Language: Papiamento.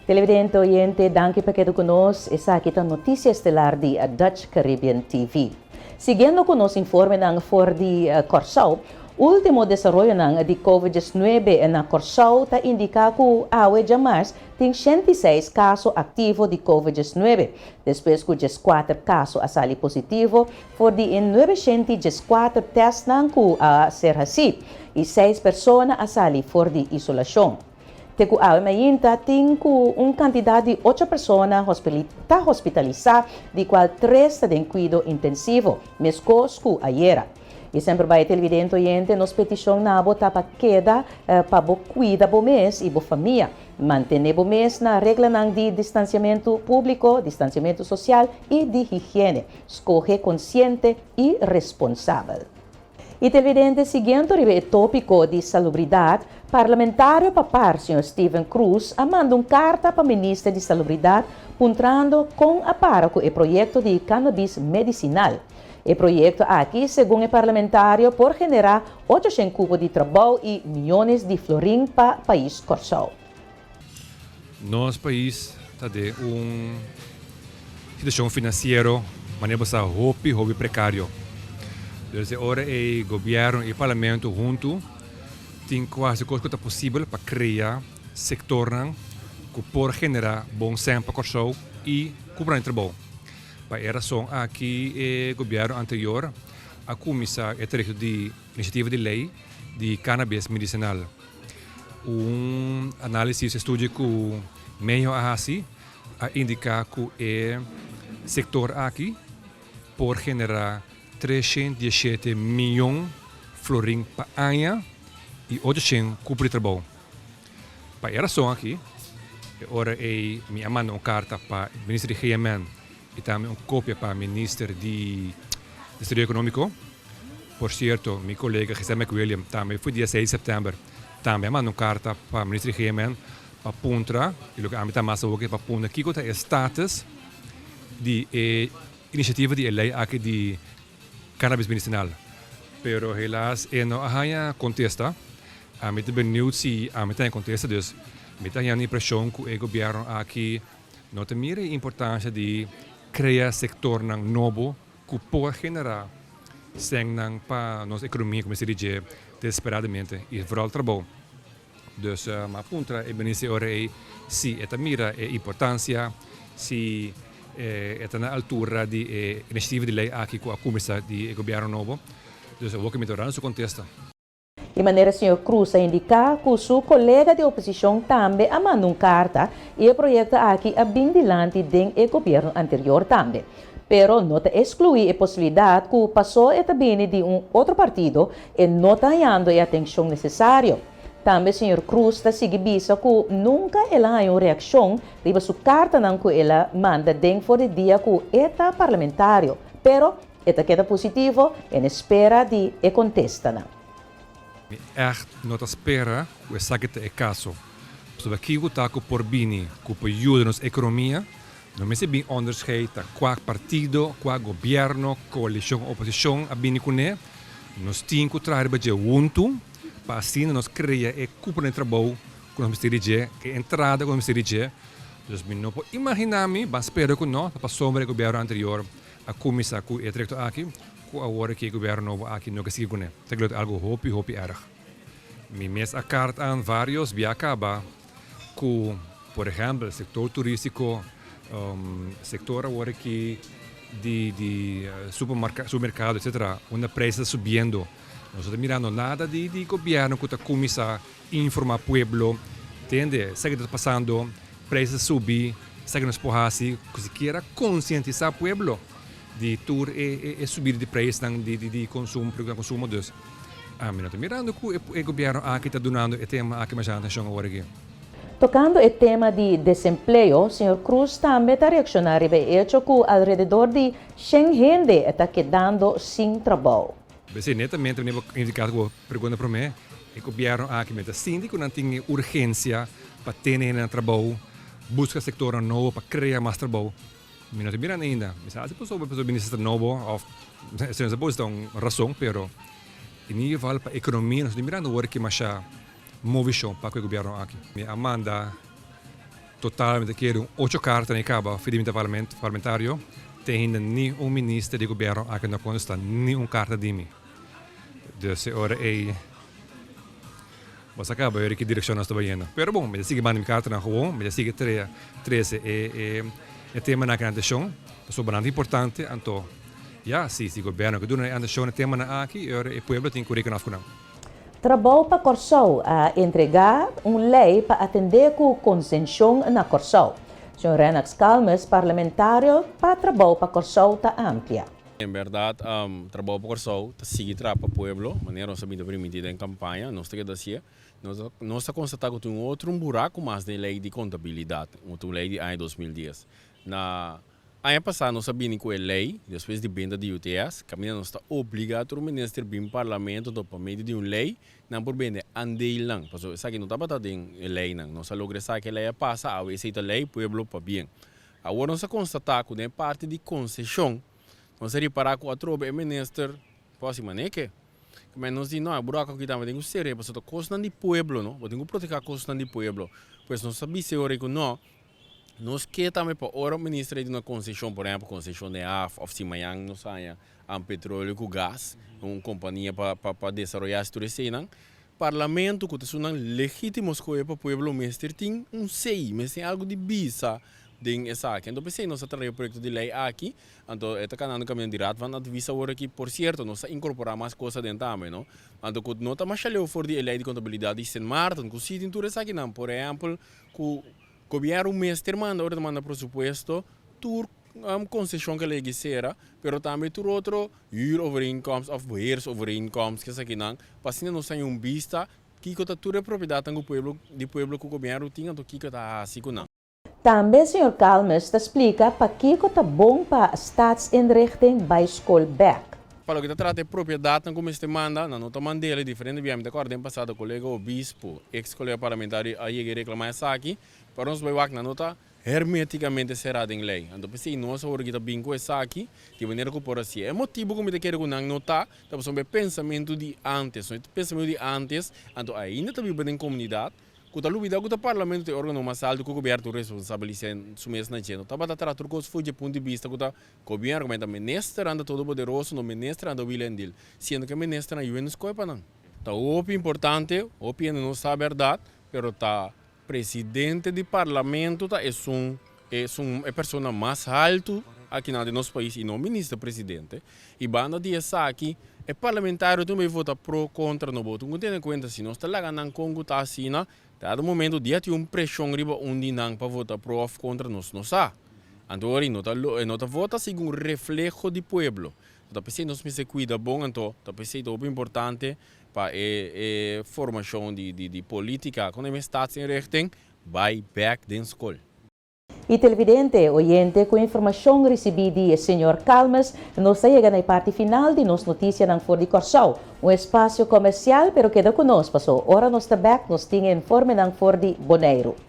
Televidente oyente, danki pa keda ku nos. Esaki ta Notisia Estelar di Dutch Caribbean TV. Siguiendo ku nos informenan for di Kòrsou, último desaroyonan di Covid 19 na Kòrsou ta indiká ku awe djamars tin 106 kaso aktivo di Covid 19, despues ku 14 kaso a sali positivo for di e 914 tèstnan ku a ser hasí i seis persona a sali for di isolashon. Te ku awe mainta tin ku un kantidat di ocho persona ta hospitalisá, di kual tres ta den kuido intensivo, meskos ku ayera. I semper bai, televidente oyente, nos petishon na bo ta pa keda pa bo kuida bo mes i bo famia. Mantené bo mes na reglanan di distansiamentu públiko, distansiamentu sosial i di higiene. Skohe konsiente i responsabel. I, televidente, siguiendo riba e tópiko di salubridat, parlamentario pa PAR, señor Steven Cruz, a manda un karta pa minister di Salubridat, puntrando kon a para ku e proyekto di cannabis medisinal. E proyekto aki, segun e parlamentario, por generá 800 kupo di trabou i miónes di florin pa pais Kòrsou. Nos pais ta den un situashon finansiero manera bo sa hopi hopi prekario. Dus e ora ei gobièrnu i parlamento huntu tin ku hasi kos ku ta posibel pa krea sektornan ku por generá bon sèn pa Kòrsou i kuponan di trabou. Pa e rason aki e gobièrnu anterior a kuminsá e trayekto di inisiativa di lei di cannabis medisinal. Un análisis, estudio ku MEO a hasi a indiká ku e sektor aki por generá 317 mion florin pa aña i 800 kupo di trabou. Pa e rason aki, e ora ei mi a manda un karta pa minister di GMN i tambe un kopia pa minister di Desaroyo Ekonómiko. Por sierto, mi kolega Giselle McWilliam tambe for dia 6 di sèptèmber tambe a manda un karta pa minister di GMN pa puntra, i loke ami ta mas awor pa puntra kiko ta e status di e inisiativa di e lei aki di cannabis medisinal. Pero helaas e no a haña kontesta. Ami ta benieuwd si ami ta kontesta, dus mi ta haña impreshon ku e gobièrnu aki no ta mira e importansia di krea sektornan nobo ku por generá sènnan pa nos ekonomia, komo se dice, desesperadamente i vooral trabou. Dus m'a puntra e minister ora ei si e ta mira e importansia, si e ta na altura di e inisiativa di lei aki ku a kuminsá di e gobièrnu nobo. Dus awor ku mi ta warda su kontesta. Di manera señor Cruz a indiká ku su kolega di oposishon tambe a manda un karta i e proyekto aki a bin dilanti den e gobièrnu anterior tambe. Pero no ta ekskluí e posibilidat ku paso e ta bini di un otro partido e no ta hañando e atenshon nesesario. Tambe señor Cruz ta sigui bisa ku nunka el a haña un reakshon riba su kartanan ku el a manda den for di dia ku e ta parlamentario, pero e ta keda positivo en espera di e kontestanan. Mi echt no ta spera ku esaki ta e kaso. Pasobra kiko ta ku por bini ku por yuda nos ekonomia, no mester bin onderscheid ta kua partido, kua gobièrnu, koalishon, oposishon a bini kuné. Nos tin ku traha riba dje huntu pa asina nos krea e kuponan di trabou ku nos mester di dje, e entrada ku nos mester di dje. Dus mi no por imaginá mi, ban spera ku no, ta pasobra e gobièrnu anterior a kuminsá ku e trayekto aki, ku awor ku e gobièrnu nobo aki no ke sigui kuné. Ta kla algu hopi hopi erg. Mi mes a kaart aan vários bia kaba ku, por ehèmpel, sektor turístiko, sektor awor aki di supermerkado, etcetera, unda preis ta subiendo. Nos no ta mirando nada di gobièrnu ku ta kuminsá informá pueblo, tende, esaki ta pasando, preis ta subi, esaki nos por hasi, ku sikiera konsientisá pueblo di tur e subida di preisnan di konsumo, produkto di konsumo. Dus ami no ta mirando ku e gobièrnu aki ta dunando e tema aki masha atenshon awor aki. Tokando e tema di desempleo, señor Cruz tambe ta reakshoná riba e echo ku alrededor di 100 hende ta kedando sin trabou. Bese netamente mi indiká ku pregunta promé, e gobièrnu aki mi ta sinti ku nan tin urgensia pa tene hende na trabou, buska sektornan nobo pa krea mas trabou. Mi no ta mirando ainda. Mi sa si pasobra pasobra minister nobo òf esei no ta por ta un rason, pero in ieder geval pa ekonomia nos ta mirando awor ki masha movishon pa ku e gobièrnu aki. Mi a manda. Total mi ta kere un ocho karta mi kaba for di mi ta parlamentario te ainda ni un minister di gobierno aki no a kontesta ni un karta di mi. Dus e ora ei bo sa kaba weri ki direkshon nos ta bayendo. Pero bon mi ta sigui manda mi kartanan gewoon, mi ta sigui trese e e temanan aki na atenshon pasobra nan ta importante anto ya si si gobierno ke duna atenshon na e temanan aki e ora e pueblo tin ku rekena af ku nan. Trabou pa Kòrsou a entregá un lei pa atendé ku konsenshon na Kòrsou. Señor Rennox Calmes, parlamentario pa Trabou pa Kòrsou ta amplia. En bèrdat Trabou pa Kòrsou ta sigui traha pa pueblo, manera nos a binta primintí den kampaña, nos ta keda hasié. Nos ta konstatá ku tin un otro un buraku mas den lei di kontabilidat, un otro lei di aña 2010. Na Aña pasá nos a bini ku e lei, despues di benta di UTS, kaminda nos ta obligá tur minister bin parlamento anto pa medio di un lei nan por bende andeelnan, pasobra esaki no tabata den e leinan. Nos a logra esaki, e lei a pasa, awe esei ta lei, pueblo pabien. Awor nos a konstatá ku den e parti di konseshon nos a ripará ku atrobe e minister por hasi maneke. Kmé nos di no, e buraku aki tambe tin ku ser'é pasobra ta kosnan di pueblo no, bo tin ku protehá kosnan di pueblo. Pues nos a bisa e ora ei ku no, Nos ke tambe pa ora minister ei duna konseshon, por ehempel konseshon den haf òf si mañan nos haña petroleo ku gas, un kompania pa pa desaroyá tur eseinan, parlamento ku ta esunnan legítimo skohe pa pueblo mester tin un sei, mester tin algu di bisa den esaki. Anto p'esei nos a trae e proyekto di lei aki, anto e ta kanando kaminda di Raad van Advies awor aki. Por sierto nos a inkorporá mas kos aden tambe no, anto ku no ta masha leu for di e lei di kontabilidat di Sint Maarten ku si tin tur esakinan, por ehempel ku Gobierno mester manda ora ta manda presupuesto tur concesión ke ley sera, pero tambe tur otro huurovereenkomst of beheersovereenkomst ke esakinan, pa asina nos haña un bista kiko ta tur e propiedadnan ku pueblo di pueblo ku gobierno tin anto kiko ta hasi ku nan. Tambe señor Calmes ta splika pakiko ta bon pa Staatsinrichting bai skol bek. Pa loke ta trata e propiedadnan ku mester manda, nan no ta mand'el. Diferente bia mi ta kòrda den pasado kolega Obispo, eks kolega parlamentario a yega i reklamá esaki, pero nos bai wak nan no ta hermetikamente será den lei. Anto p'esei nos awor aki ta bin ku esaki di manera ku por hasié. E motibu ku mi ta kere ku nan no ta, ta pasobra e pensamentu di ántes. No e pensamentu di ántes, anto ainda ta biba den komunidat, Ku ta lubidá ku ta parlamento ta e órgano mas altu ku gobièrnu responsabilisá su mes na dje. No tabata traha tur kos for dje punto di bista ku ta gobièrnu, komo ta ministernan ta todopoderoso, no ministernan ta wil en dil, siendo ku e ministernan yu hende skohe pa nan. Ta hopi importante, hopi hende no sa bèrdat, pero ta presidente di parlamento ta esun esun e persona mas haltu akinan den nos pais i no minister presidente. I banda di esaki e parlamentario tin bay vota pro kontra no bo tin ku tene kuenta si nos ta laga nan kon ku ta asina dado momento dia tin un preshon riba un di nan pa vota pro of kontra nos no sa. Anto ora no ta e no ta vota segun refleho di pueblo. Ta p'esei nos mester kuida bon anto ta p'esei ta hopi importante pa e e formashon di di politika kon e staatsinrichting bay bek den skol. Y televidente, oyente, cu informacion ricibi di e señor Calmes, nos ta yega na e parti final di nos noticianan for di Corsou. Un espacio comercial, pero keda cu nos, paso ora nos ta bek nos tin e informenan for di Boneiru.